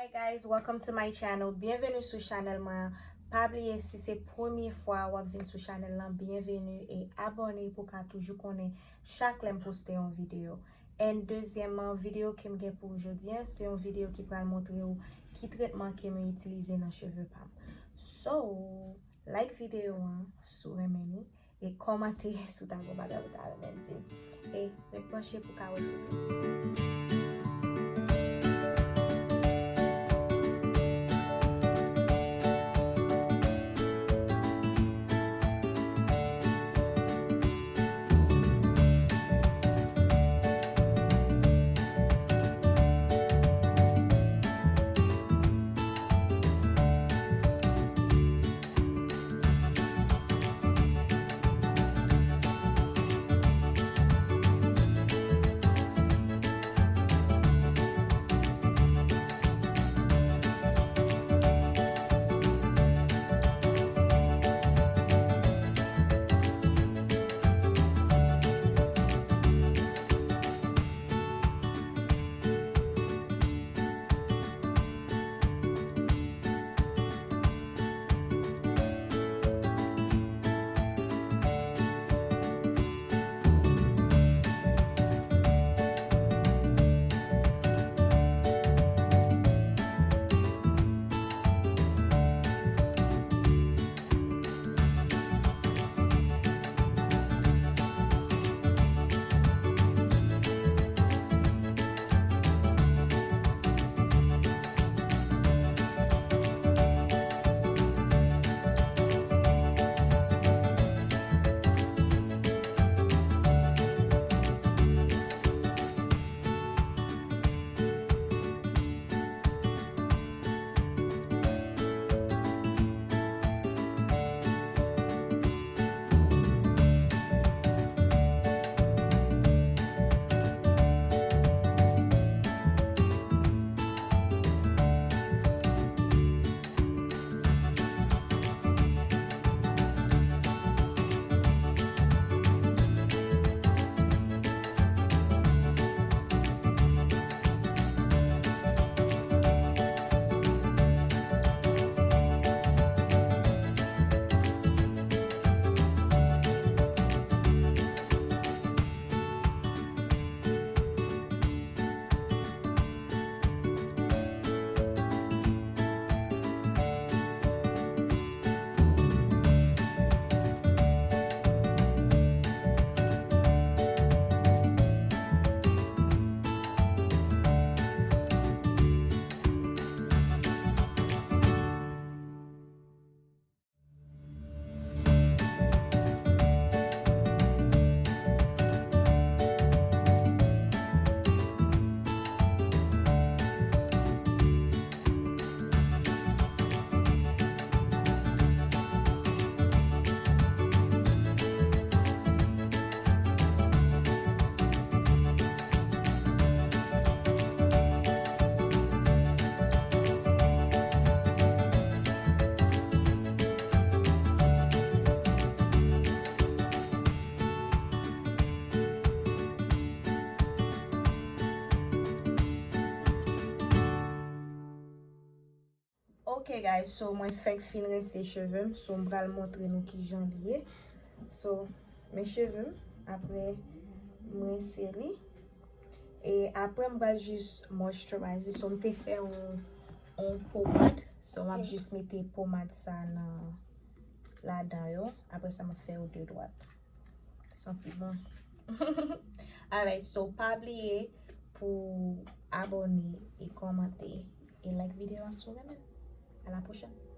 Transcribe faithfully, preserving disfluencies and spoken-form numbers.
Hey guys, welcome to my channel. Byenveni sou chanèl mwen an. Pa bliye, si se premye fwa w ap vin sou chanèl lan, byenveni e abòne pou w ka toujou konnen chak lè m poste yon videyo. And dezyèmman, videyo ke m gen pou w jodi a, se yon videyo ki pral montre w ki tretman ke mwen itilize nan cheve pa m. So, like videyo an si w renmen li, e kòmante si w ta gen yon bagay ou ta renmen di m. E ret branche pou w ka wè tout rezilta. Ok guys, so mwen fenk fin rense cheve m, so m pral montre nou kijan li ye. So, men cheve m, apre m rense li. E apre m pral jis moisturize, so m te fè yon, yon pomad, so m ap jis mete pomad sa nan, ladan yo. Apre sa m ap fè yo de dwat. Santi bon. Alright, so pa bliye pou abòne e kòmante e like videyo a si w renmen. A la pwochèn.